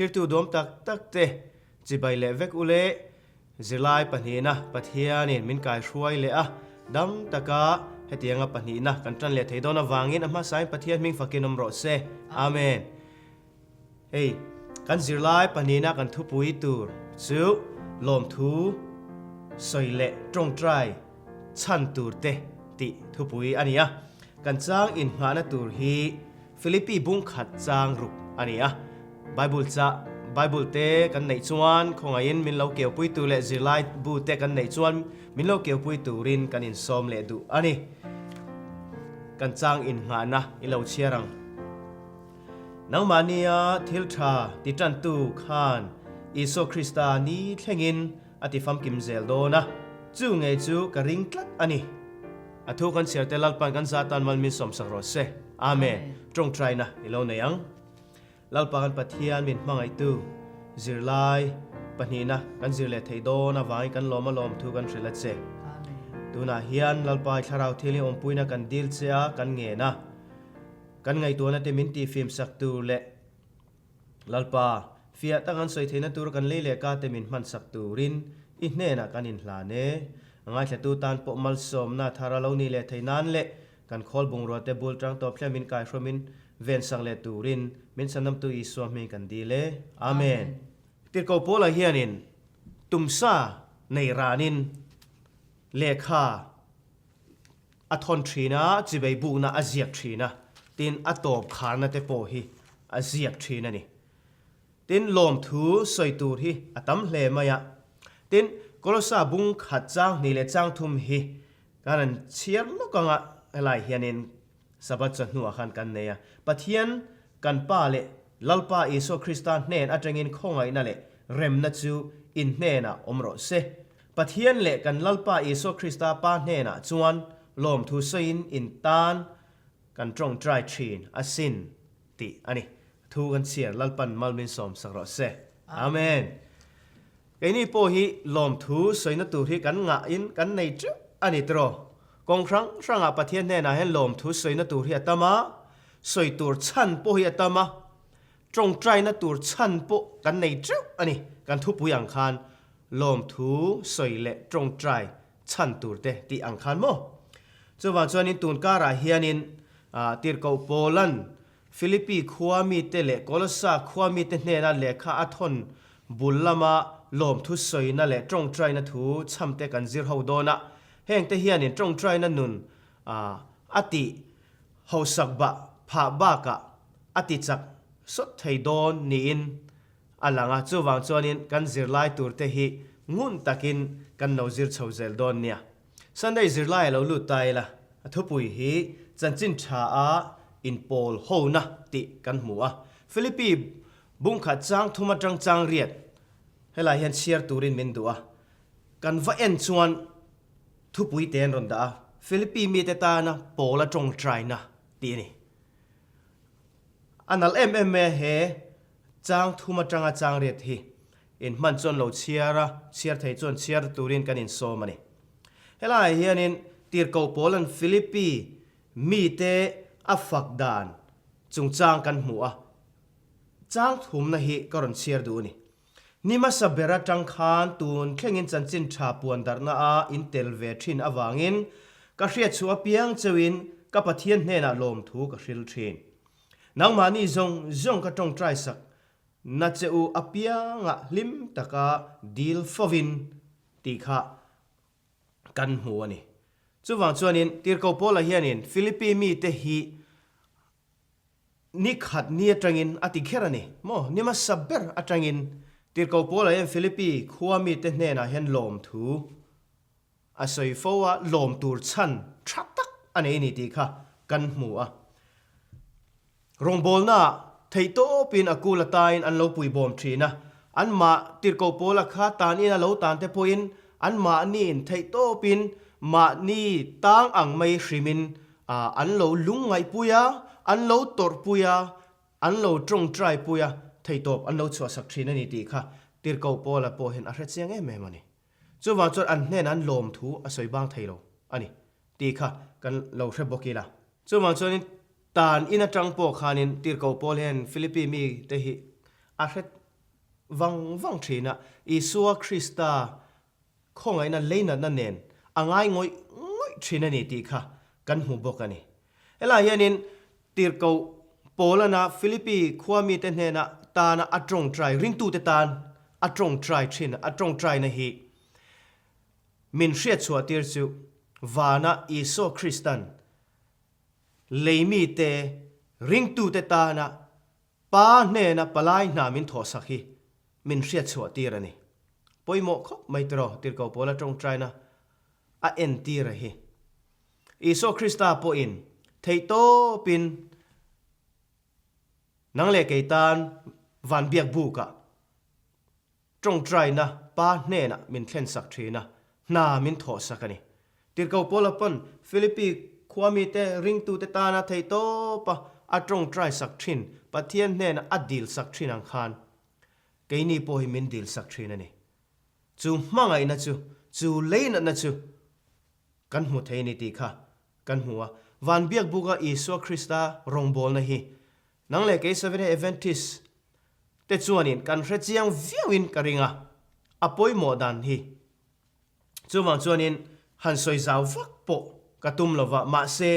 Thlirtu duam tak tak te chibai leh vek u le. Zirlai pahnihna Pathianin min kaihruai leh a, dam taka hetianga pahnihna kan tan leh thei dawn avangin a hmasain Pathian hming fakin awm rawh se. Amen. Hei, kan zirlai pahnihna kan thupui tur chu lawmthu sawi leh tawngtai chhan tur te tih thupui a ni a. Kan chang inngahna tur hi Philippi bungkhat chang ruk a ni a. Bible chah, Bible te kan neih chuan khawngaihin min lo keupui tur leh zirlai bu te kan neih chuan min lo keupui turin kan insawm leh duh a ni. Kan chang inngahna i lo chhiar ang. Nangmahnia thil tha ti tantu khan Isua Krista ni thlengin a ti famkim zel dawn a, chu ngei chu ka ring tlat a ni. A thu kan chhiar te Lalpan kan zah tan mal min sawmsak rawh se. Amen. Tawngtaina i lo nei ang. Lalpa kan Pathian min hmangaihtu zirlai pahnihna kan zir leh theih dawn avangin kan lawm a lawm thu kan hrilh a che. Tunah hian Lalpa i thlarau thil hi awmpuina kan dil che a, kan ngen a. Kan ngaihtuahna te min tihfim sak tur leh Lalpa, fiah tak an sawi theihna tur kan lei leh ka te min hman sak turin i hnenah kan inhlan e. A ngaithlatu tan pawh malsawmna thar a lo nih leh theih nan leh kan khawl bungrua te bul tang tawp hlem in kaihhrawmin ven sak leh turin min chhanamtu Isua hming kan dil e. Amen. Tirhkoh Paula hianin tumsa nei ranin lehkha A thawn thin a, chibei bukna a ziak thin a, tin a tawp kharna te pawh hi a ziak thin a ni. Tin, lawmthu sawi tur hi a tam hle mai a. Tin, Kolosa bung khat chang hnih leh chang thum hi kan han chhiar lawk ang a, helai hianin Sabbath chawhnuah khan kan nei a. Pathian kan Pa leh Lalpa Isua Krista hnen atangin khawngaihna leh remna chu in hnenah awm rawh se. Pathian leh kan Lalpa Isua Krista Pa hnenah chuan lawmthu sawiin in tan kan tawngtai thin asin tih a ni. Thu kan chhiar Lalpan mal min sawm sak rawh se. Amen. Keini pawh hi lawmthu sawina tur hi kan ngahin kan nei teuh a ni tiraw? Kawng hrang hrangah Pathian hnenah hian lawmthu sawina tur hi a tam a, sawi tur chhan pawh hi a tam a, tawngtaina tur chhan pawh kan nei teuh a ni. Kan thupui ang khan lawmthu sawi leh tawngtai chhan tur te tih ang khan maw? Chuvang chuanin tun karah hianin Tirhkoh Paulan Philippi khua mite leh Kolossa khua mite hnena lehkha a thawn bul lama lawmthu sawina leh tawngtaina thu chhamte kan zir ho dawn a. Hengte hianin tawngtaina nun a tih hausak bah phah bakah a ti chak sawt thei dawn niin a lang a. Chuvang chuanin kan zirlai turte hi ngun takin kan lo zir chho zel dawn nia. Sunday zirlai a lo lut ta ila, a thupui hi chanchin tha a inpawl hona tih kan hmu a. Philippi bungkhat chang thum atang chang riat helai hian chhiar turin min duh a, kan va en chuan thupui te an rawn dah a, Philippi mite tana pawl a tawngtaina tih a ni. A nalh em em mai a he chang thum atanga chang riat hi. In hman chuan lo chhiar a, chhiar thei chuan chhiar turin kan insawm a ni. Helaiah hianin Tirhkoh Paula'n Philippi mite a fak dan chungchang kan hmu a, chang thumna hi ka rawn chhiar duh a ni. Ni hmasa ber atang khan tun thlengin chanchin tha puan darhna a in tel ve thin avangin ka hriatchhuah apiang cheuhin ka Pathian hnenah lawmthu ka hril thin. Nangmahni zawng zawng ka tawngtai sak Na che u apiangah hlim taka dil fovin tih kha kan hmu a ni. Chuvang chuanin Tirhkoh Paula hianin Philippi mite hi ni khat ni atangin a ti kher a ni maw? Ni hmasa ber atangin Tirhkoh Paula hian Philippi khua mite hnenah hian lawmthu a sawi fo a, lawm tur chhan tha tak a nei a ni tih kha kan hmu a. Rawngbawlnaah theihtawpin a kul atain an lo puibawm thin a, anmah Tirhkoh Paula kha tanin a lo tan te pawhin anmahniin theihtawpin mahni tang ang mai hrimin an lo lungngaihpui a, an lo tawrhpui a, an lo tawngtaipui a, theihtawp an lo chhuahsak thin a ni tih kha Tirhkoh Paula pawh hian a hrechiang em em a ni. Chuvang chuan an hnenah an lawmthu a sawi bang thei lo a ni tih kha kan lo hre bawk ila. Chuvang chuanin tan in atang pawh khanin Tirhkoh Paul hian Philippi mite hi a hre vang vang thin a, Isua Krista khawngaihna leinatna nen a ngai ngawih ngawih thin a ni tih kha kan hmu bawk a ni. Helaiah hianin Tirhkoh Paulana Philippi khua mite hnena tana a tawngtai, ringtute tan a tawngtai thin, a tawngtaina hi min hriatchhuah tir chu vana Isua Kristan lei mite ringtute tana Pa hnena palai hna min thawhsak hi min hriatchhuah tir a ni. Pawimawh khawp mai tiraw Tirhkoh Paula tawngtaina a entir a hi. Isua Krista pawhin theihtawpin nang leh kei tan van biak bukah Tawngtaina Pa hnenah min thlensak thin a, hna min thawhsak a ni. Tirhkoh Paula pawn Philippi khua mite ringtute tana theihtawpa a tawngtaisak thin Pathian hnenah a dilsak thin ang khan keini pawh hi min dilsak thin a ni. Chu hmangaihna chu, chu leinatna chu kan hmu thei a ni tih kha kan hmu a. Van biakbuka Isua Krista rawngbawlna hi nang leh kei Seventh-day Adventist te chuanin kan hre chiang viauin ka ring a, a pawimawh dan hi. Chuvang chuanin han sawi zau vak pawh ka tum lo va, mahse,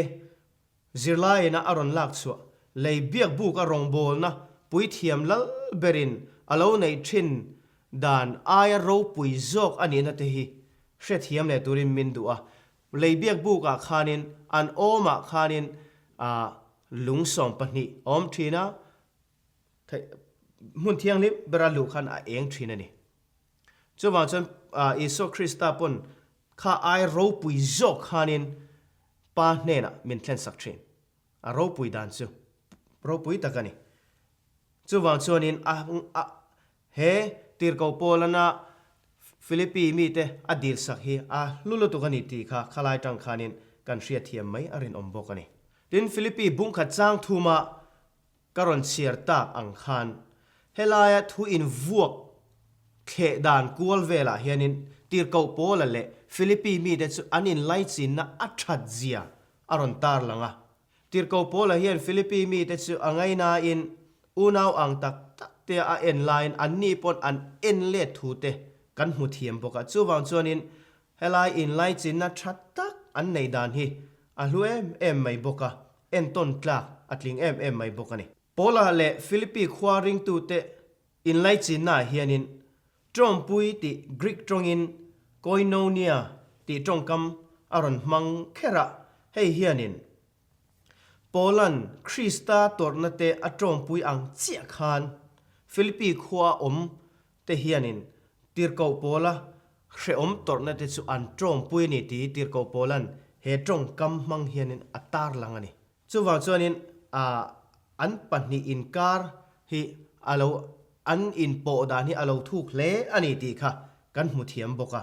zirlaiina a rawn lak chhuah lei biak buka rawngbawlna puithiam lal berin a lo neih thin dan aia ropui zawk a nihna te hi hrethiam leh turin min duh a. Lei biak bukah khanin an awmah khanin lung 12 a awm thin a, Hmun thianghlim bera luh khan a eng thin a ni. Chuvang chuan Isua Krista pawn kha ai ropui zawk khanin Pa hnenah min thlensak thin. A ropui dan chu ropui tak a ni. Chuvang chuanin a he tirhkoh Paulana Philippi mite a dilsak hi a hlu lutuk a ni tih kha khalai tang khanin kan hriatthiam mai a rinawm bawk a ni. Tin, Philippi bungkhat chang thuma Ka rawn chhiar tak ang khan helaia thu invuak thleh dan kual velah hianin Tirhkoh Paula leh Philippi mite chu an inlaichinna a that zia a rawn tarlang a. Tirhkoh Paula hian Philippi mite chu a ngainain unau ang tak tak te a en laiin anni pawn an en let thu te kan hmu thiam bawk a. Chuvang chuanin helai inlaichinna tha tak an neih dan hi a hlu em em mai bawk a. Entawn tlak a tling em em mai bawk a ni. Paula leh Philippi khua ringtute inlaichinnaah hianin tawngpui tih Greek tawngin koinonia tih tawngkam a rawn hmang kher a, hei hianin Paula'n Krista tawrhna te a tawngpui ang chiah khan Philippi khua awm te hianin Tirhkoh Paula hrehawm tawrhna te chu an tawngpui a ni tih Tirhkoh Paula'n he tawngkam hmang hianin a tarlang a ni. Chuvang chuanin an pahnih inkar hi a lo an inpawh dan hi a lo thuk hle a ni tih kha kan hmu thiam bawk a.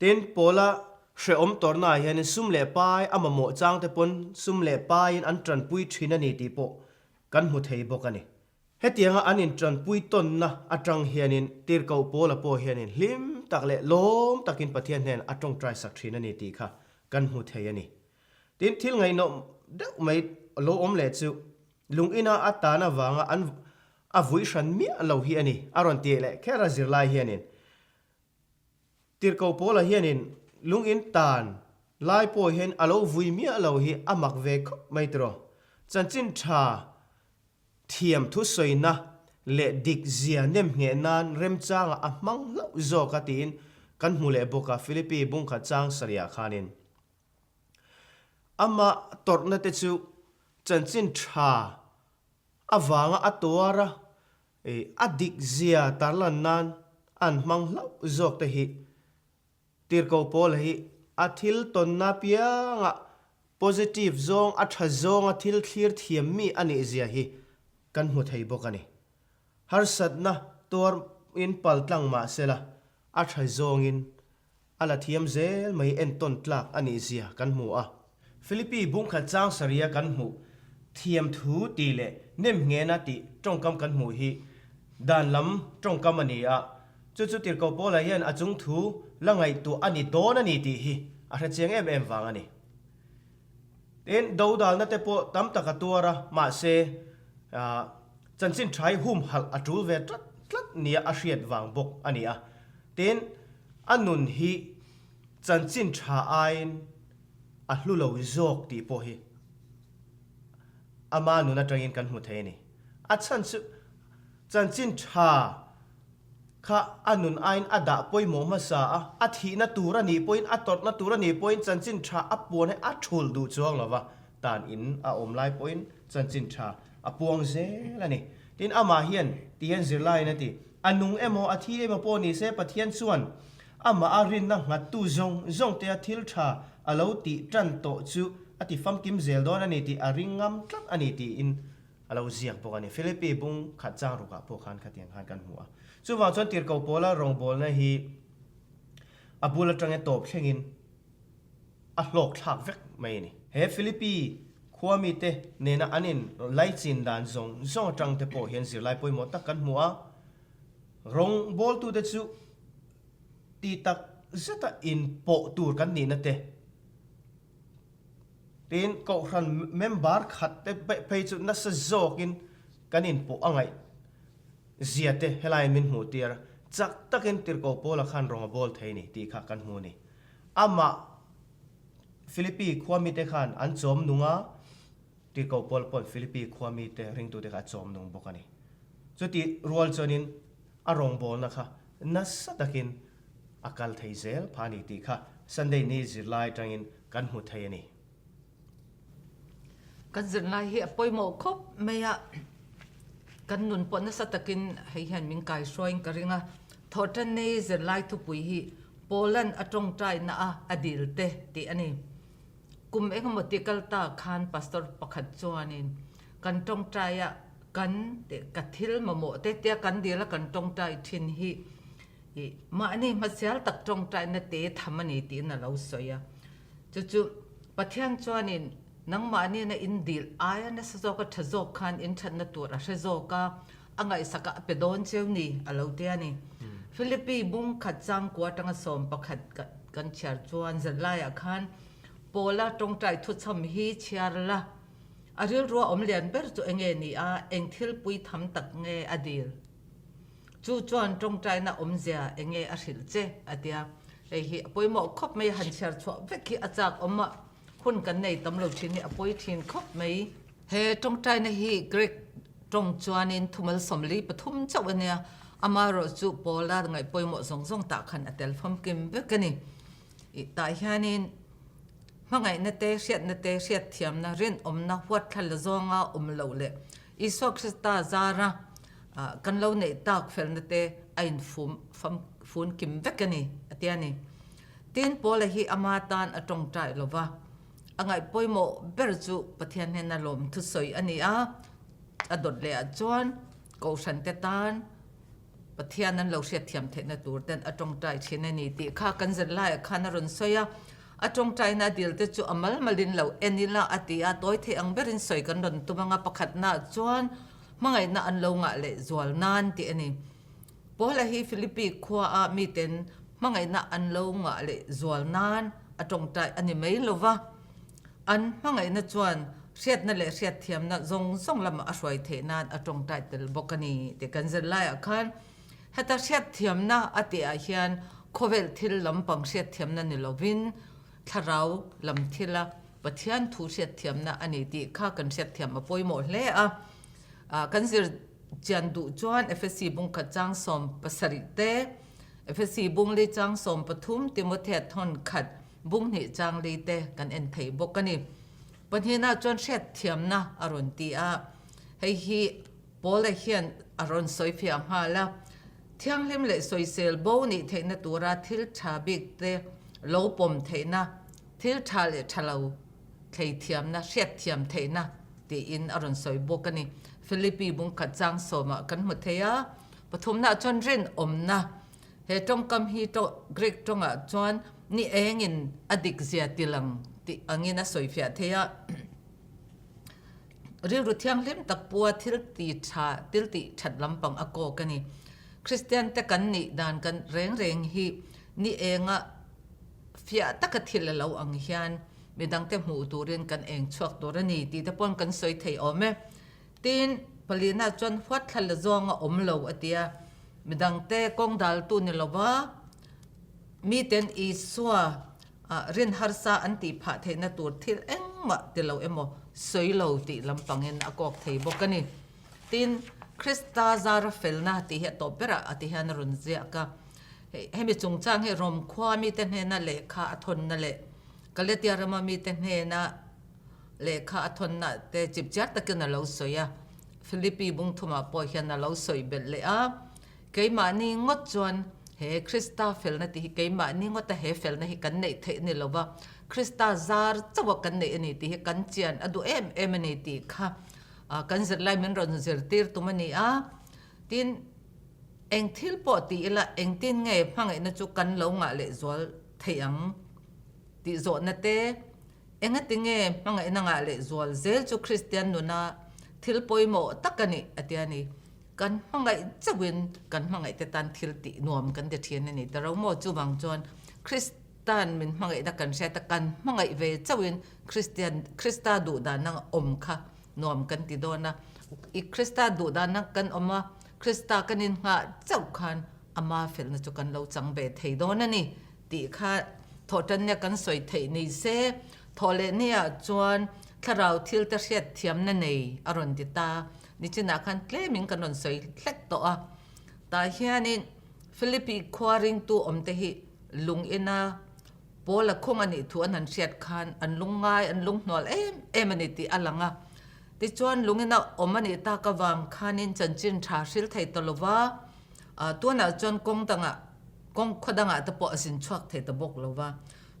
Tin, Paula hrehawm tawrhnaah hianin sum leh pai a mamawh chang te pawn sum leh paiin an tanpui thin a ni tih pawh kan hmu thei bawk a ni. Hetianga an intanpui tawnna atang hianin Tirhkoh Paula pawh hianin hlim tak leh lawm takin Pathian hnen a tawngtai sak thin a ni tih kha kan hmu thei a ni. Tin, thil ngaihnawm deuh mai lo awm leh chu lung ina a tan avanga an a vui hran miah lo hi a ni, a rawn ti leh kher a zirlai hianin. Tirhkoh Paula hianin lung in tan lai pawh hian a lo vui miah lo hi a mak ve khawp mai tiraw. Chanchin tha Thiam thusawina leh dik zia nem ngheh nan remchangah a hmang hlauh zawk a tiin kan hmu leh bawk a, Philippi bungkhat chang sarihah khanin. Amah tawrhna te chu chanchin tha avanga a tuar a, a dik zia tarlan nan an hmang hlauh zawk te hi Tirhkoh Paula hi a thil tawnna piangah positive zawng a tha zawnga thil thlir thiam mi a nih zia hi kan hmu thei bawk a ni. Harsatna tuar in pal tlang mah sela a tha zawngin a la thiam zel mai entawn tlak a nih zia kan hmu a. Philippi bungkhat chang saria kan hmuh thiam thu tih leh nem nghena tih tawngkam kan hmuh hi dan lam tawngkam a ni a, chu chu Tirhkoh Paula hian a chung thu la ngaihtuah a ni dawn a ni tih hi a hre chiang em em vang a ni. Tin, dodalna te pawh tam tak a tuar a, mahse, chanchin tha hi humhalh a tul ve tlat tlat. nia a hriat vang bawk a ni a. Tin, a nun hi chanchin tha aiin a hlu lo zawk tih pawh hi ama nun atangin kan hmu thei a ni. A chhan chu chanchin tha kha a nun aiin a dah pawimawh hmasa a, a thihna tur a nih pawhin, a tawrhna tur a nih pawhin chanchin tha a puan hi a thulh duh chuang lo va, tan in a awm lai pawhin chanchin tha a puang zel a ni. Tin, amah hian ti hian zirlaiin a ti, A nung emaw, a thi emaw pawh ni se Pathian chuan amah a rinna nghattu zawng zawng tea thil tha a lo tih tan tawh chu a ti famkim zel dawn a ni tih a ring ngam tlat a ni tiin a lo ziak bawk a ni. Philippi bung khat chang rukah pawh khan khatiang khan kan hmu a. Chuvang chuan tirhkoh pawla rawngbawlna hi a bul atanga tawp thlengin a hlawk thlak vek mai a ni. He Philippi khua mite nena an in laichin dan zawng zawng atang te pawh hian zirlai pawimawh tak kan hmu a. Rawngbawltute chu ti tak zeta inpawh tur kan nihna te, Tin, Kohhran member khat te phei chu nasa zawkin kan inpawh a ngaih zia te helaiin min hmuh tir a, chak takin Tirhkoh Paula khan rawng a bawl thei ni tih kha kan hmu a ni. Amah Philippi khua mite khan an chawm nung a, Tirhkoh Paula paw'n Philippi khua mite ringtute kha a chawm nung bawk a ni. Chutih rual chuanin a rawngbawlna kha nasa takin a kal thei zel pha a ni tih kha Sunday ni zirlai atangin kan hmu thei a ni. Kan zirlai hi a pawimawh khawp mai a, kan nun pawh nasa takin hei hian min kaihruaiin ka ring a, Thawhtan nei zirlai thupui hi Paula'n a tawngtaina a a dil te tih a ni. Kum engemaw ti kal ta khan Pastor pakhat chuanin kan tawngtaia kan ka thil mamawh te tia kan dil a kan tawngtai thin hi I mahni hmasial tak tawngtaina te tham a ni tiin a lo sawi a. Chu chu Pathian chuanin nangmahni na in dil aia nasa zawka tha zawk khan in thatna tur a hre zawk a, a ngaihsak a a pe dawn cheu ni a lo ti a ni. Philippi bung khat changkua atanga 11 kan chhiar chuan zanlaiah khan Paula tawngtai thuchham hi chhiar la, a rilrua awm lian ber chu enge ni a, eng thil pui tham tak nge a dil? Chu chuan tawngtaina awmzia eng nge a hrilh che? a ti a. Hei hi a pawimawh khawp mai, han chhiar chhuah vek hi a chak awm a, hun kan nei tam lo thin hi a pawi thin khawp mai. He tawngtaina hi Greek tawng chuanin thumal 43 chauh a nia, amaherawh chu Paula ngaih pawimawh zawng zawng tah khan a tel famkim vek a ni. Tah hianin hmangaihna te, hriatna te, hriatthiamna, rinawmna, huatthla la zawnga awm loh leh Isua Krista zara kan lo neih tak felna te a infum fam fun kim vek a ni, a ti a ni. Tin, Paula hi ama tan a tawngtai lo va, a ngaih pawimawh ber chu Pathian hnena lawm thusawi a ni a, a dawt leh ah chuan Kohhran te tan Pathian an lo hriatthiam theihna tur ten a tawngtai thin a ni tih kha kan zirlaiah khan a rawn sawi a. A tawngtaina dil te chu a mal malin lo en ila a ti a, tawi theih ang berin sawi kan rawn tum anga pakhatnaah chuan hmangaihna an lo ngah leh zual nan tih a ni. Paula hi Philippi khuaah miten hmangaihna an lo ngah leh zual nan a tawngtai a ni mai lo va, an hmangaihna chuan hriatna leh hriatthiamna zawng zawng lamah a hruai theih nan a tawngtai tel bawk a ni tih kan zirlaiah khan Heta hriatthiamna a tihah hian khawvel thil lampang hriatthiamna ni lovin thlarau lam thila Pathian thu hriatthiamna a ni tih kha kan hriatthiam a pawimawh hle a. Kan zir chian duh chuan Efesi bung khat chang 70 te, Efesi bung li chang 13, Timothea thawn khat bung hnih chang li te kan en thei bawk a ni. Pahnihna chuan hriatthiamna a rawn ti a, hei hi Paula hian a rawn sawifiah nghal a, Thianghlim leh sawisel bo nih theihna tura thil tha bik te lo pawm theihna, thil tha leh tha lo thlei thiamna, hriatthiam theihna tiin a rawn sawi bawk a ni. Philippi bungkhat chang sawmah kan hmu thei a, pathumnaah chuan rinawmna, he tawngkam hi Greek tawngah chuan ni engin a dikzia tilang tih angin a sawifiah thei a. Rilru thianghlim tak pua thil ti tha, thil tih that lampang a kawk a ni. Kristian te kan nih dan kan reng reng hi ni enga fiah taka thil a lo ang hian midangte hmuh turin kan eng chhuak tur a ni tih te pawn kan sawi thei awm e. Tin, palina chuan huatthla la zawng a awm lo a ti a. Midangte kawng daltu ni lova miten Isua rin harsa an tih phah theihna tur thil engmah ti lo emaw sawi lo tih lampangin a kawk thei bawk a ni. Tin, Krista zara felna tih hi a tawp berah a ti hian a rawn ziak a. Hemi chungchang hi Rom khua mite hnena lehkha a thawnna leh Galatia rama mite hnena lehkha a thawnna te chipchiar takin a lo sawi a. Philippi bungthumah pawh hian a lo sawi belh leh a, Keimahni ngawt chuan he Krista felna tih hi keimahni ngawta he felna hi kan neih theih a ni lo va, Krista zar chauha kan neih a ni tih hi kan chian a duh em em a ni tih kha kan zirlai min rawn zirtir tum a ni a. Tin, eng thil pawh ti ila engtin nge hmangaihna chu kan lo ngah lehzual theih ang tih zawhna te, Engati nge hmangaihna ngah leh zual zel chu Kristian nuna thil pawimawh tak a nih? a ti a ni. Kan hmangaih chauhin kan hmangaihte tan thil tih nuam kan ti thin a ni. Ta ro maw? Chuvang chuan Kristan min hmangaihna kan hriat a, kan hmangaih ve chauhin Kristian, Krista duhdan anga awm kha nuam kan ti dawn a. I Krista duhdan anga kan awm a, Krista kan innghah chauh khan ama felna chu kan lo chang ve thei dawn a ni. Tih kha thawhtannia kan sawi theih ni se, thawhlehniah chuan thlarau thil te hriat thiamna nei a rawn ti ta. Nichinah khan tlemin kan rawn sawi hlek tawh a. Tah hianin Philippi khua ringtu awmte hi lung ina Paula khung a nih thu an han hriat khan an lung ngai, an lung hnual em em a ni tih a lang a. Tichuan lung ina awm a nih tak avang khanin chanchin tha hril thei ta lova, tunah chuan kawng dangah Kawng khaw dangah te pawh a zin chhuak thei ta bawk lo va,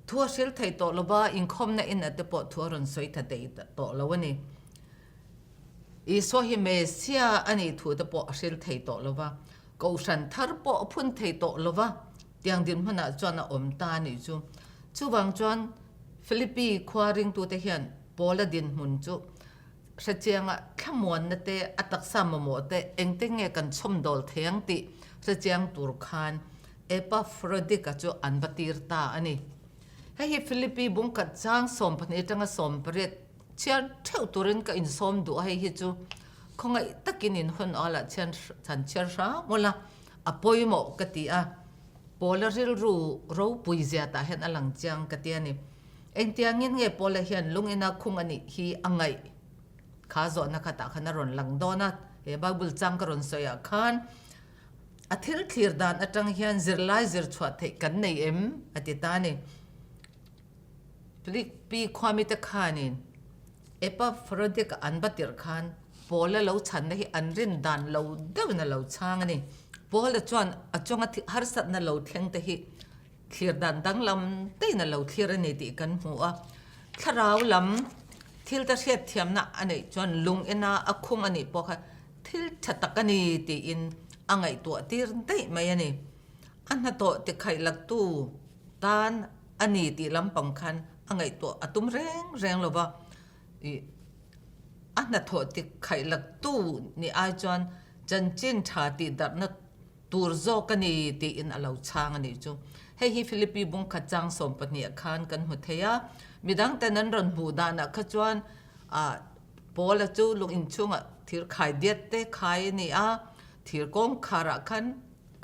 thu a hril thei tawh lo va, inkhawmna inah te pawh thu a rawn sawi tha thei tawh lo a ni. Isua hi Mesia a nih thu te pawh a hril thei tawh lo va, kohhran thar pawh a phun thei tawh lo va, tiang dinhmunah chuan a awm ta a nih chu. Chuvang chuan Philippi khua ringtute hian Paula dinhmun chu Hrechianga thlamuanna te, a taksa mamawh te engtin nge kan chhawmdawl thei ang tih hrechiang tur khan Epafrodika chu an va tir ta a ni. Hei hi Philippi bungkhat chang 12 atanga 18 chhiar theuh turin ka insawm duh a, hei hi chu khawngaih takin in hun alah chhian chhan chhiar hram ula a pawimawh ka ti a, Paula rilru ropui zia tah hian a lang chiang ka ti a ni. Engtiangin nge Paula hian lungina khung a nih hi a ngaih? Kha zawhna khatah khan a rawn lang dawn a, he Bible chang ka rawn sawi ah khan a thil thlir dan atang hian zirlai zir chhuah theih kan nei em? a ti ta a ni. Philippi khuamite khanin Epafrodika an va tirh khan Paula lo chhanna hi an rin dan lo deuhin a lo chhang a ni. Paula chuan a chunga harsatna lo thleng te hi Thlir dan danglam tein a lo thlir a ni tih kan hmu a, thlarau lam thil te hriatthiamna a neih chuan lung ena a khung a nih pawh kha thil tha tak a ni tiin a ngaihtuah tir daih mai a ni. A hnathawh tikhaih laktu tan a ni tih lampang khan a ngaihtuah a tum reng reng lo va, ih a hnathawh tikhaih laktu nih ai chuan chanchin tha tih darhna Tur zawk a ni tiin a lo chhang a nih chu. Hei hi Philippi bungkhat chang 12 ah khan kan hmu thei a, midang ten an rawn hmuh danah kha chuan ah Paula chu lung inchhungah thir khai diat te khai a ni a, thir kawngkharah khan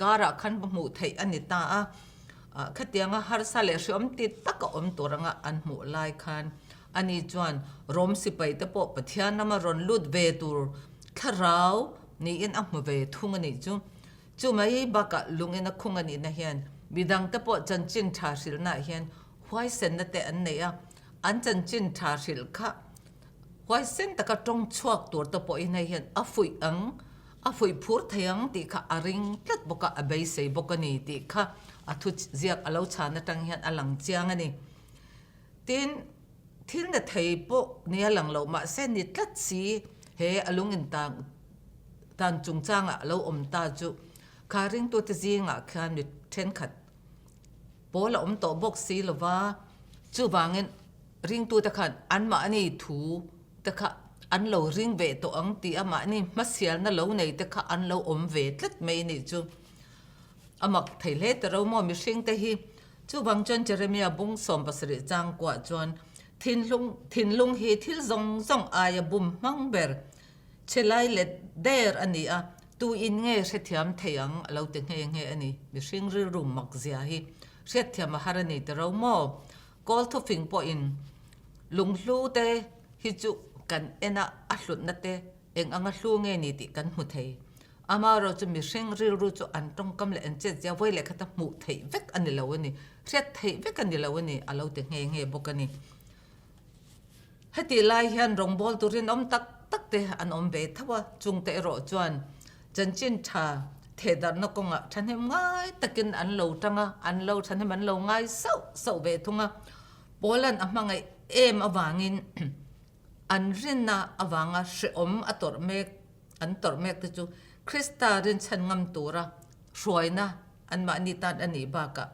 karah khan va hmuh theih a ni ta a, ah khatianga harsa leh hreawm ti taka awm tur anga an hmuh lai khan ani chuan Rom sipai te pawh Pathian rama rawn lut ve tur thlarau Niin a hmu ve thung a nih chu. Chu mai bakah lungin a khung a nihna hian midangte pawh chanchin tha hrilhnaah hian huaisenna te an nei a, an chanchin tha hrilh kha huaisen taka tawng chhuak tur te pawhin hei hian a fuih ang, a fuih phur thei ang tih kha a ring tlat bawk a, a beisei bawk a ni tih kha a thu ziak a lo chhan atang hian a lang chiang a ni. Tin, thil na thei pawh nia lang lo mahse ni tlat si he a lung in tan tan chungchangah a lo awm ta chu kha ringtute zingah khian mi thenkhat pawl a awm tawh bawk si lo va, chuvangin ringtute khan anmahni thu te kha an lo ring ve tawh ang tih a mahni hmasialna lo nei te kha an lo awm ve tlat mai nih chu a mak thei hle ta ro maw mihringte hi. Chuvang chuan Jeremia bung 70 chang kuah chuan thinlung thinlung hi thil zawng zawng aia bum hmang ber che lai let der a ni a. Tu in nge hrethiam thei ang a lo ti nghe nghe a ni. Mihring rilru mak zia hi hriatthiam a har a ni ti ro maw? Kawl thufing pawhin lunghlu te hi chu kan en a, a hlutna te eng anga hlu nge ni tih kan hmu thei. Amaherawh chu mihring rilru chu an tawngkam leh an chetzia vawi leh khata hmuh theih vek a ni lo a ni, hriat theih vek a ni lo a ni a lo ti nghe nghe bawk a ni. Hetih lai hian rawngbâwl tur rinawm tak tak te an awm ve tho a, chungte erawh chuan chanchin tha thehdarhna kawngah thahnem ngai takin an lo tang a, an lo thahnem an lo ngai sauh sauh ve thung a. Paula'n a hmangaih em avangin an rinna avanga hrehawm a tawrh mek an tawrh mek te chu Krista rinchhan ngam tura hruaina anmahni tan a nih bakah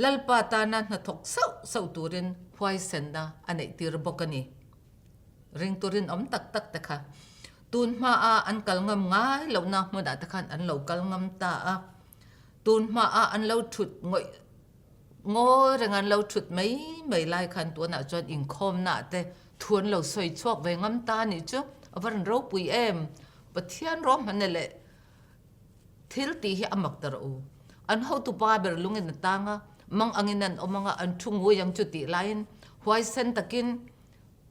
Lalpa tana hnathawk sauh sauh turin huaisenna a neihtir bawk a ni. Ring turin awm tak tak te kha tun hmaa an kal ngam ngai lohna hmunah te khan an lo kal ngam ta a. Tun hmaa an lo thut ngawih ngawi reng an lo thut mai mai lai khan tunah chuan inkhawmnaah te thu an lo sawi chhuak ve ngam ta a nih chu a va rawn ropui em. Pathian ruahmanna leh Thil tih hi a mak ta rawh u. An hotupa ber lungin a tang a, mang angin an awm anga an thu ngui ang chu tih laiin huaisen takin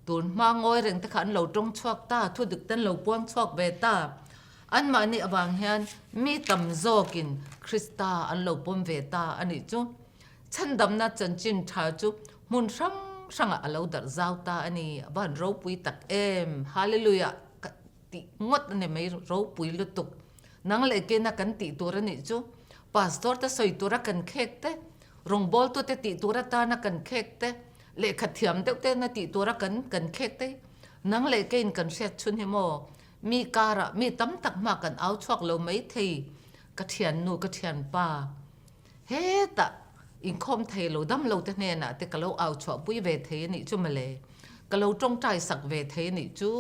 tun hma ngawi reng te kha an lo tawng chhuak ta, thu dik te an lo puang chhuak ve ta. Anmahni avang hian mi tam zawkin Krista an lo pawm ve ta a nih chu. Chhandamna chanchin tha chu hmun hrang hrangah a lo darh zau ta a ni. A van ropui tak em! Hallelujah! Tih ngawt a ni mai ropui lutuk. Nang leh kena kan tih tur a nih chu Pastor te sawi tura kan khek te, rawngbawltu te tih tur atana kan khek te, lehkha thiam deuh tena tih tura kan kan khek te nang leh kein kan hriat chhun hi maw mi karah mi tam tak hma kan au chhuak lo mai thei ka thiannu ka thianpa. Hetah inkhawm thei lo dam lo te hnenah te ka lo au chhuah pui ve thei a nih chu mawle. Ka lo tawngtai sak ve thei a nih chu.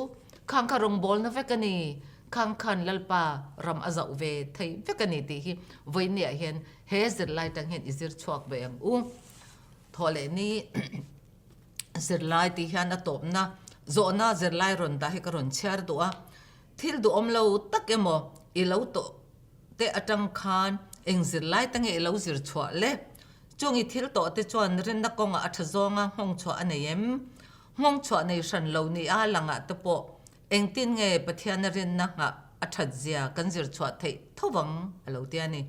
Khang kha rawngbawlna vek a ni, khang khan Lalpa ram a zauh ve thei vek a ni tih hi vawinia hian he zirlai tang hian i zir chhuak ve ang u. Thawh leh ni zirlai tih hian a tawpna zawhna zirlai rawn dah hi ka rawn chhiar duh a. Thil duhawm lo tak emaw i lo tawh te atang khan eng zirlai te nge i lo zir chhuah le? Chung i thil tawh te chuan rinna kawngah a tha zawnga nghawng chhuah a nei em? Nghawng chhuah nei hran lo ni a langah te pawh engtin nge Pathiana rinna nghah a that zia kan zir chhuah theih tho vang a lo ti a ni.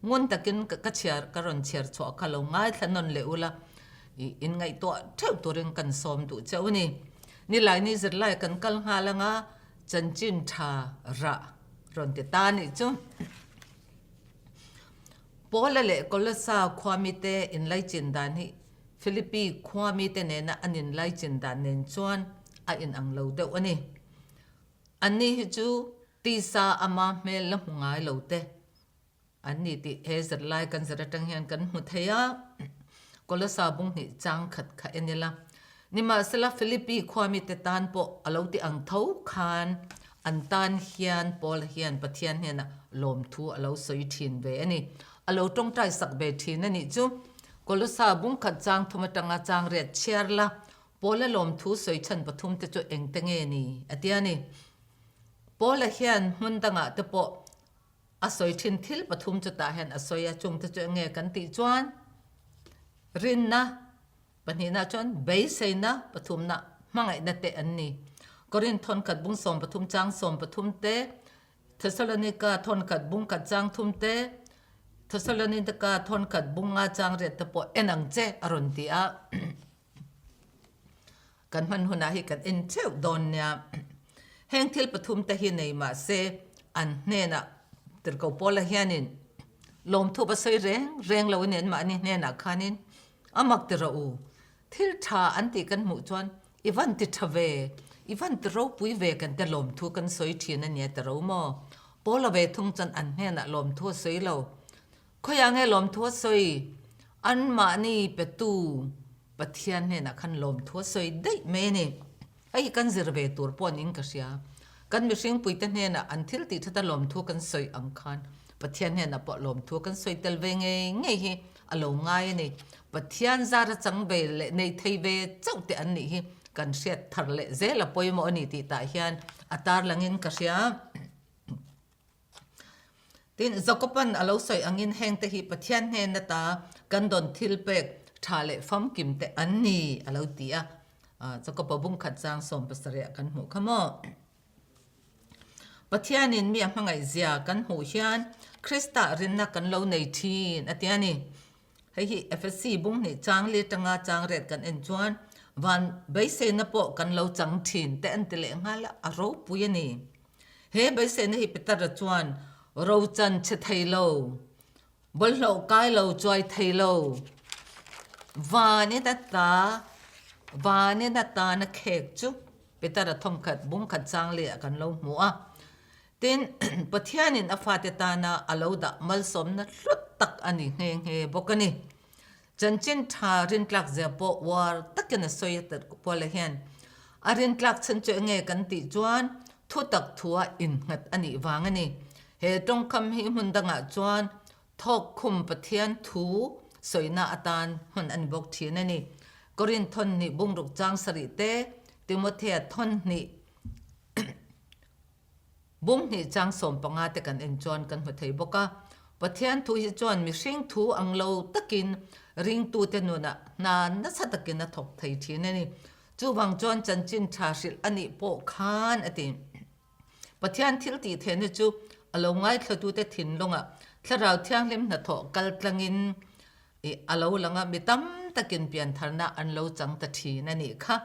Ngun takin ka chhiar ka rawn chhiar chhuah kha lo ngaithla nawn leh ula i inngaihtuah theuh turin kan sawm duh cheu a ni. Nilaini zirlai kan kal nghal anga chanchin tha rah rawn ti ta nih chu. Paula leh Kolossa khuamite inlaichin dan hi Philippi khuamite nena an inlaichin dan nen chuan a inang lo deuh a ni. Anni hi chu tisa ama hmel la hmu ngai lo te An ni tih he zirlai kan zir atang hian kan hmu thei a, Kolosa bung hnih chang khat kha en ila. Nimahsela Philippi khua mite tan pawh a lo ti ang tho khan an tan hian Paul hian Pathian hnenah lawmthu a lo sawi thin ve a ni. A lo tawngtai sak ve thin a nih chu. Kolosa bung khat chang thum atanga chang riat chhiar la, Paula lawmthu sawi chhan pathum te chu engte nge ni? a ti a ni. Paula hian hmun dangah te pawh A sawi thin thil pathum chutah hian a sawi a, chungte chu eng nge kan tih chuan rinna, pahnihna chuan beiseina, pathumna hmangaihna te an ni. Korinth thawnkhat bung 13 chang 13 te, Thessalonika thawnkhat bung khat chang thum te, Thessalonika thawnkhat bung nga chang riat te pawh en ang che a rawn ti a. Kan hman hunah hi kan en theuh dawn nia. Heng thil pathum te hi nei mah se an hnenah Tirhkoh Paula hianin lawmthu va sawi reng reng lo a ni an mahni hnenah khanin a mak ti rawh u. Thil tha an tih kan hmuh chuan i van ti tha ve, i van ti ropui ve kan te lawmthu kan sawi thin a nia ti ro maw? Paula ve thung chuan an hnenah lawmthu a sawi lo. Khawiah nge lawmthu a sawi? Anmahni petu Pathian hnenah khan lawmthu a sawi daih mai a ni. Hei hi kan zir ve tur pawh niin ka hria. Kan mihringpuite hnenah an thil tih thata lawmthu kan sawi ang khan Pathian hnenah pawh lawmthu kan sawi tel ve ngei ngei hi a lo ngai a ni. Pathian zara chang ve leh nei thei ve chauh te an nih hi kan hriat thar leh zel a pawimawh a ni tih tah hian a tarlangin ka hria. Tin, Jakoban a lo sawi angin hengte hi Pathian hnen ata kan dawn thilpek tha leh famkim te an ni, a lo ti a. Jakoba bungkhat chang 70 ah kan hmuh kha maw? Pathianin mi a hmangaih zia kan hmuh hian Krista rinna kan lo nei thin, a ti a ni. Hei hi Efesi bunghnih chang li atanga chang ret kan en chuan van beiseina pawh kan lo chang thin te an ti leh nghal a, a ropui a ni. He beiseina hi Petera chuan rochan chhe thei lo, bawlhhlawh kai lo chuai thei lo, vanin ata vanin atana khek chu Petera thawmkhat bungkhat chang leh ah kan lo hmu a. Tin, Pathianin a fate tana a lo dah malsawmna hlut tak a ni nghe nghe bawk a ni. Chanchin tha rintlak zia pawh uar takin a sawi a tirh Paula hian a rintlak chhan chu enge kan tih chuan thutak thua innghat a nih vang a ni. He tawngkam hi hmun dangah chuan thawkkhum Pathian thu sawina atan hman a ni bawk thin a ni. Korinth thawnhnih bungruk chang sarih te, Timothea thawnhnih Bunghnih chang 15 te kan en chuan kan hmu thei bawk a. Pathian thu hi chuan mihring thu ang lo takin ringtute nunah hna nasa takin a thawk thei thin a ni. Chuvang chuan chanchin tha hrilh a nih pawh khan a ti. Pathian thil tih theihna chu a lo ngaithlatute thinlungah Thlarau Thianghlim hnathawh kal tlangin I a lo lang a, mi tam takin piantharna an lo chang ta thin a nih kha.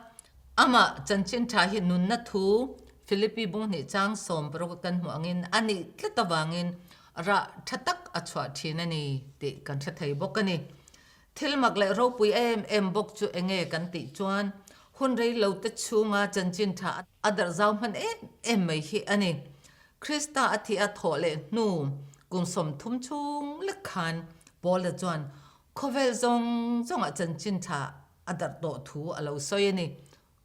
Amah chanchin tha hi nunna thu Philippi bunghnih chang 60 kan hmuh angin a nih tlat avangin rah tha tak a chhuah thin a ni tih kan hre thei bawk a ni. Thil mak leh ropui em em bawk chu enge kan tih chuan hun rei lo te chhunga chanchin tha a darh zau hman em em mai hi a ni. Krista a thih a thawh leh hnu kum 30 chhung lek khan Paula chuan khawvel zawng zawngah chanchin tha a darh tawh thu a lo sawi a ni.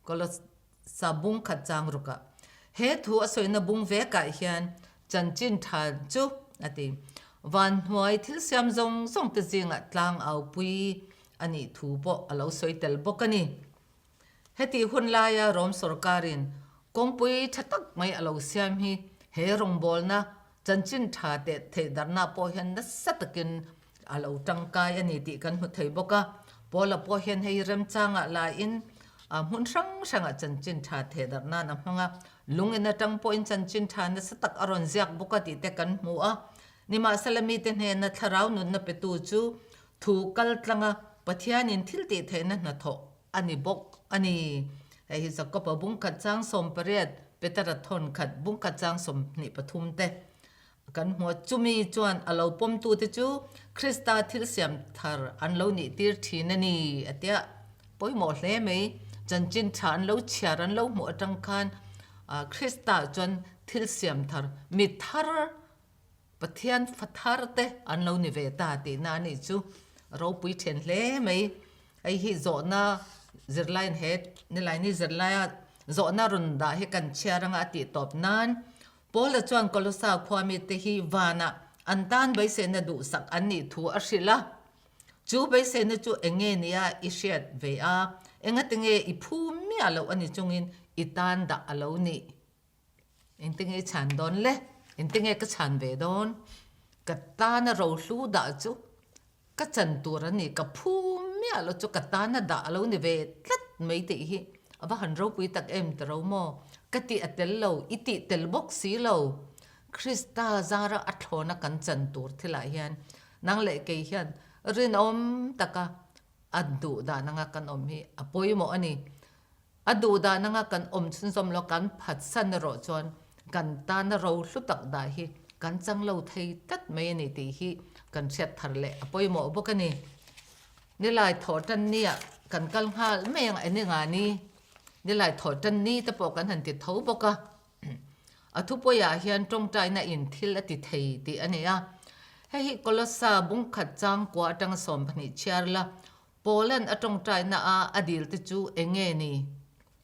Kolossa bung khat chang rukah he thu a sawina bung vekah hian chanchin tha chu a ti. Van hnuai thil siam zawng zawng te zingah tlang aupui a nih thu pawh a lo sawi tel bawk a ni. Heti hun laia Rom sorkarin kawngpui tha tak mai a lo siam hi he rawngbawlna chanchin tha teh theihdarhna pawh hian nasa takin a lo tangkai a ni tih kan hmu thei bawk a. Paula pawh hian hei remchangah laiin hmun hrang hrangah chanchin tha theihdarh nan a hmang a, lungin atang pawhin chanchin tha nasa tak a rawn ziak bawk a tih te kan hmu a. Nimahsela mite hnena thlarau nunna petu chu thu kal tlanga Pathianin thil tih theihna hnathawh a ni bawk a ni. Hei hi Jakob-a bungkhat chang 18, Petera thawnkhat bungkhat chang 23 te kan hmu a. Chumi chuan a lo pawmtute chu Krista thil siam thar an lo nih tir thin a ni a tia. Pawimawh hle mai. Chanchin tha an lo chhiar an lo hmuh atang khan Krista chuan thil siam thar, mi thar, Pathian fa thar te an lo ni ve ta tihna a nih chu ropui then hle mai. Hei hi zawhna zirlaiin he nilaini zirlaia zawhna rawn dah hi kan chhiar anga a tih tawp nan Paula chuan Kolosa khua mite hi vanah an tan beiseina duhsak an nih thu a hrilh a. Chu beiseina chu eng nge nia i hriat ve a, engatinge i phu miah loh a ni chungin i tan dah a lo nih. Engtinge i chhan dawn le? Engtinge ka chhan ve dawn? Ka tana rohlu dah chu ka chan tur a ni, ka phu miah lo chu ka tana dah a lo ni ve tlat mai tih hi a va han ropui tak em ti ro maw? Ka tih a tel lo, i tih tel bawk si lo. Krista zara a thlawna kan chan tur thilah hian nang leh kei hian rinawm taka a duh dan anga kan awm hi a pawimawh a ni. A duh dan anga kan awm chhunzawm lo kan phatsan erawh chuan kan tana ro hlu tak dah hi kan chang lo thei tlat mai a ni tih hi kan hriat thar leh a pawimawh bawk a ni. Nilai thawh tan nia kan kal nghal mai ang eng enga ni nilai thawh tan ni te pawh kan han ti tho bawk a. A thupawiah hian tawngtaina in thil a ti thei tih a ni a. Hei hi Kolossa bungkhat changkua atanga 12 chhiar la Poland a tawngtaina a a dil te chu eng nge ni?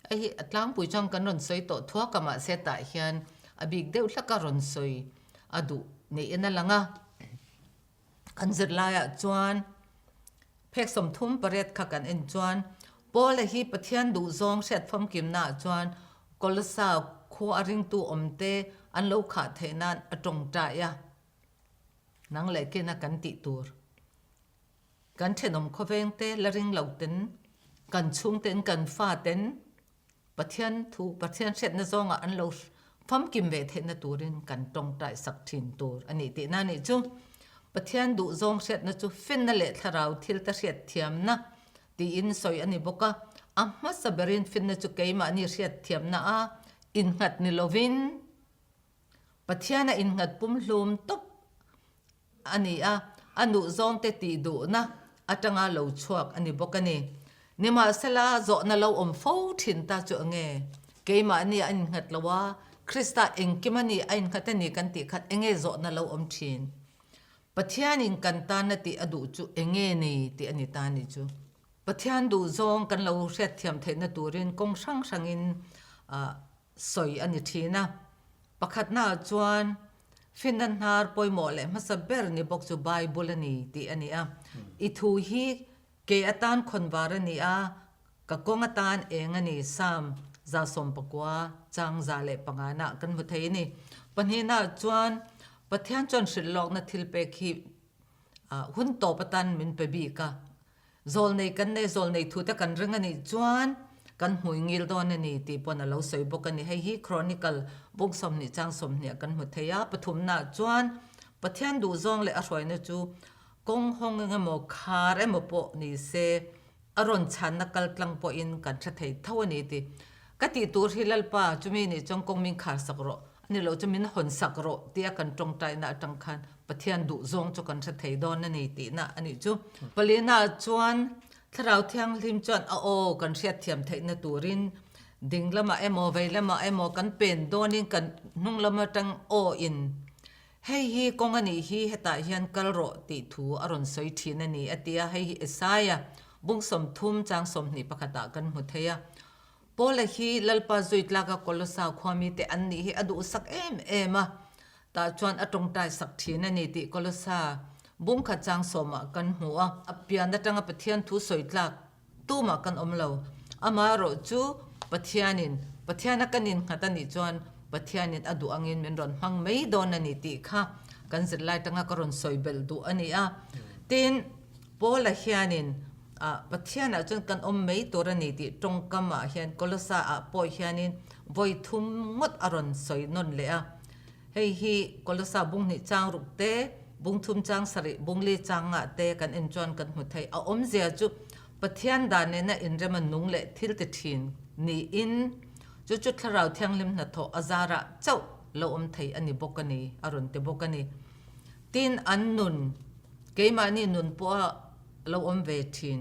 Hei hi a tlangpui chuan kan rawn sawi tawh thuak a mahse tah hian a bik deuh hlak a rawn sawi a duh niin a lang a. Kan zirlaiah chuan phek 38 kha kan en chuan Paula hi Pathian duhzawng hriat famkimnaah chuan Kolossa khua a ringtu awmte an lo khah theih nan a tawngtai a. Nang leh kena kan tih tur. Kan thenawm khawveng te la ring lo ten, kan chhung ten, kan fa ten Pathian thu, Pathian hriatna zawngah an lo famkim ve theihna turin kan tawngtai sak thin tur a nih tihna a nih chu. Pathian duhzawng hriatna chu finna leh thlarau thil te hriat thiamna tiin sawi a ni bawk a. A hmasa berin finna chu keimahni hriat thiamna a innghat ni lovin Pathian a innghat pumhlum tawp a ni a, a nuhzawngte tih duhna atanga lo chhuak a ni bawk a ni. Nimahsela, zawhna lo awm fo thin ta chu enge? Keimahni a innghat lo a, Krista engkim a ni a innghat a ni kan tih khat enge zawhna lo awm thin? Pathianin kan tana tih a duh chu enge ni tih a ni ta ni chu. Pathian duhzawng kan lo hriatthiam theihna turin kawng hrang hrangin sawi a ni thin a. Pakhatnaah chuan finna hnar pawimawh leh hmasa ber ni bawk chu Bible a ni tih a ni a. I thu hi ke atan khawnvar a ni a, ka kawng atan eng a ni, Psalm 119 chang 105 nah kan hmu thei a ni. Pahnihnaah chuan Pathian chuan hrilhlawkna thilpek hi hun tawp atan min pe bik a. Zawlnei kan nei, zawlnei thute kan ring a nih chuan kan hmui ngil dawn a ni tih pawn a lo sawi bawk a ni. Hei hi Chronicle bung 20 chang 20 ah kan hmu thei a. Pathumnaah chuan Pathian duhzawng leh a hruaina chu kawng hawng eng emaw khar emaw pawh ni se a rawn chhanna kal tlang pawhin kan hre thei tho a ni tih ka tih tur hi Lalpa chumi nih chuan kawng min khar sak rawh A ni lo chu min hawn sak rawh tia kan tawngtaina atang khan Pathian duh zawng chu kan hre thei dawn a ni tihna a nih chu. Palina chuan Thlarau Thianghlim chuan a aw kan hriatthiam theihna turin ding lamah emaw vei lamah emaw kan pen dawnin kan hnung lam atang aw in hei hi kawng a nih hi hetah hian kal rawh tih thu a rawn sawi thin a ni a ti a, hei hi Isaiah bung 30 chang 21 ah kan hmu thei a. Paula hi Lalpa zui tlaka Kolosa khuami te an nih hi a duhsak em em a, tah chuan a tawngtai sak thin a ni tih Kolosa bungkhat chang sawmah kan hmu a. A pian atanga Pathian thu sawi tlak tumah kan awm lo. Amaherawh chu Pathianin Pathiana kan innghat a nih chuan Pathianin a duh angin min rawn hmang mai dawn a ni tih kha kan zirlai tanga ka rawn sawi belh duh a ni a. Tin, Paula hianin Ah, Pathianah chuan kan awm mai tur a ni tih tawngkamah hian Kolosa-ah pawh hianin vawi thum ngawt a rawn sawi nawn leh a. Hei hi Kolosa bung hnih chang ruk te, bung thum chang sarih, bung li chang ngah te kan en chuan kan hmu thei. A awmzia chu Pathian dan nena inrema nung leh thil ti thin niin chu chu Thlarau Thianghlim hnathawh a zarah chauh lo awm thei a ni bawk a ni, a rawn ti bawk a ni. Tin, an nun, keimahni nun pawha lo awm ve thin.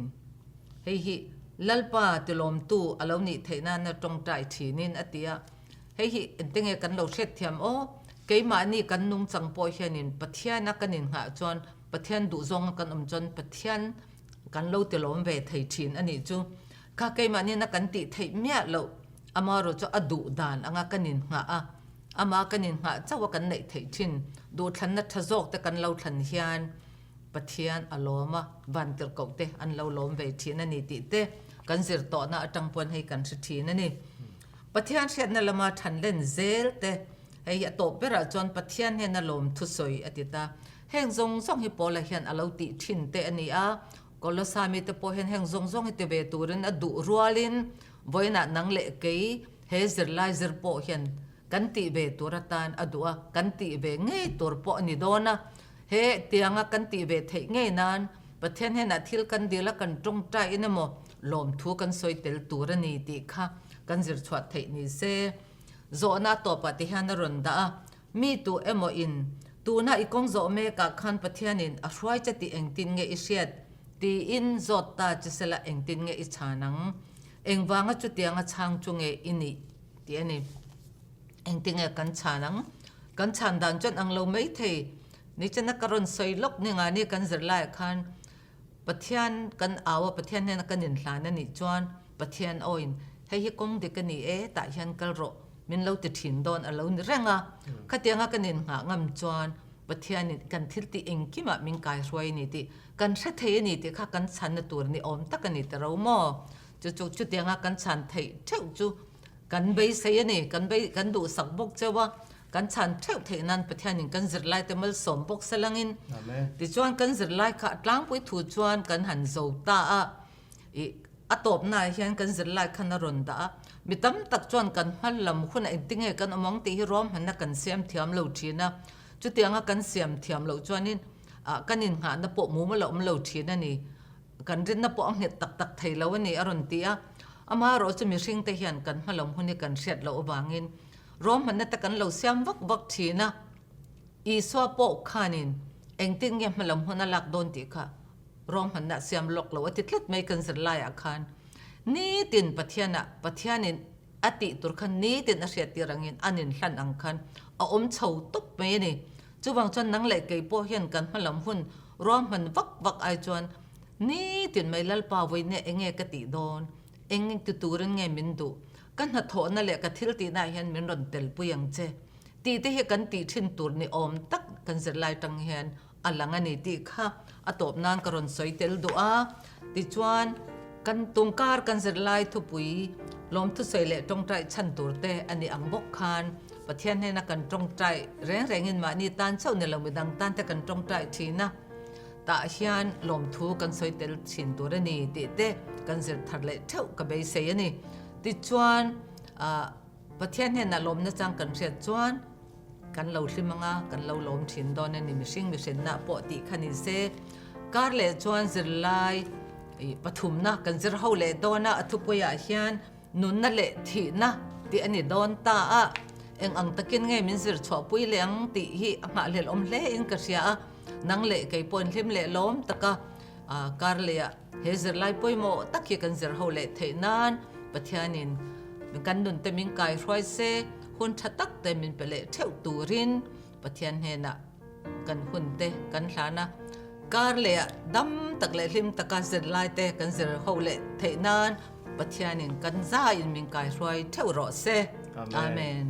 Hei hi Lalpa tilawmtu a lo nih theih nana tawngtai thinin a ti a. Hei hi engtenge kan lo hriatthiam aw? Keimahni kan nungchang pawh hianin Pathiana kan innghah chuan, Pathian duhzawnga kan awm chuan Pathian kan lo tilawm ve thei thin a nih chu. Kha keimahniina kan tih theih miah loh amaherawh chu a duh dan anga kan innghah a, amah kan innghah chauh a kan neih theih thin. Duhthlanna tha zawk te kan lo thlan hian Pathian a lawm a, vantirhkoh te an lo lawm ve thin a ni tih te kan zir tawhna atang pawn hei kan hre thin a ni. Pathian hriatna lama than len zel te hei hi a tawp berah chuan Pathian hnena lawm thusawi a ti ta. Heng zawng zawng hi Paula hian a lo tih thin te a ni a, Kolosa mite pawh hian heng zawng zawng hi ti ve turin a duh rualin vawiinah nang leh kei he zirlai zir pawh hian Kan tih ve tur atan a duh a, kan tih ve ngei tur pawh a ni dawn a. He tianga kan tih ve theih ngei nan Pathian hnenah thil kan dil a, kan tawngtaiin emaw lawmthu kan sawi tel tur a ni tih kha kan zir chhuah theih ni se. Zawhna a tawpah ti hian a rawn dah a, Mi tu emaw in tuna i kawng zawh mekah khan Pathianin a hruai che tih engtin nge i hriat? tiin zawt ta che sela engtin nge i chhan ang? Engvanga chutianga chhang chu nge i nih? Tih a ni. Engtinge kan chhan ang? Kan chhan dan chuan ang lo mai thei. Nichina ka rawn sawi lawk ni nga ni kan zirlaiah khan Pathian kan au a, Pathian hnena kan inhlan a nih chuan Pathian awin hei hi kawng dik a ni e, tah hian kal rawh min lo ti thin dawn a lo ni reng a. Khatianga kan inngah ngam chuan Pathianin kan thil tih engkimah min kaihruai a ni tih kan hre thei a ni tih kha kan chhanna tur ni awm tak a ni ta ro maw? Chu chu chutianga kan chhan theih theuh chu Kan beisei a ni, kan bei kan duhsak bawk cheu a. Kan chhan theuh theih nan Pathianin kan zirlaite malsawm bawk salangin tichuan kan zirlai kha a tlangpui thu chuan kan han zo ta a, ih a tawpnaah hian kan zirlai khan a rawn dah a, mi tam tak chuan kan hma lam hunah engtinge kan awm ang tih hi ruahmanna kan siam thiam lo thin a, chutianga kan siam thiam loh chuanin ah kan innghahna pawh mumal a awm lo thin a ni. Kan rinna pawh a nghet tak tak thei lo a ni a rawn ti a, amaherawh chu mihringte hian kan hma lam hun hi kan hriat loh avangin Ruahmanna te kan lo siam vak vak thin a, Isua pawh khanin engtin nge hmalam hun a lak dawn tih kha ruahmanna a siam lawk lo a ti tlat mai kan zirlaiah khan. Nitin Pathianah Pathianin a tih tur khan nitin a hriattir angin a ninhlan ang khan a awm chho tawp mai a ni. Chuvang chuan nang leh kei pawh hian kan hmalam hun ruahman vak vak ai chuan nitin mai Lalpa vawinia enge ka tih dawn, eng ti turin nge min duh, Ka hnathawhna leh ka thil tihnaah hian min rawn telpui ang che tih te hi kan tih thin tur ni awm tak kan zirlai tang hian a lang a ni tih kha a tawp nan ka rawn sawi tel duh a. Tichuan, kan tungkar kan zirlai thupui lawmthusawi leh tawngtai chhan tur te a ni ang bawk khan Pathian hnena kan tawngtai reng rengin mahni tan chauh ni lo midang tan te kan tawngtai thin a. Tah hian lawmthu kan sawi tel thin tur a ni tih te kan zir thar leh theuh ka beisei a ni. Tichuan, Pathian hnenah lawmna chang kan hriat chuan kan lo hlim anga kan lo lawm thin dawn a ni. Mihring mihrinna pawh tih kha ni se. Kar leh chuan zirlai pathumna kan zir ho leh dawn a, a thupuiah hian nunna leh thihna tih a ni dawn ta a. Eng ang takin nge min zir chhuahpui leh ang tih hi a nghahhlelh awm hle in ka hria a. Nang leh kei pawhin hlim leh lawm taka kar lehah he zirlai pawimawh tak hi kan zir ho leh theih nan Pathianin kan nunte min kaihruai se, hun tha tak te min pe leh theuh turin Pathian hnenah kan hun te kan hlan a. Kar lehah dam tak leh hlim taka zirlai te kan zir ho leh theih nan Pathianin kan zaiin min kaihruai theuh rawh se. Amen.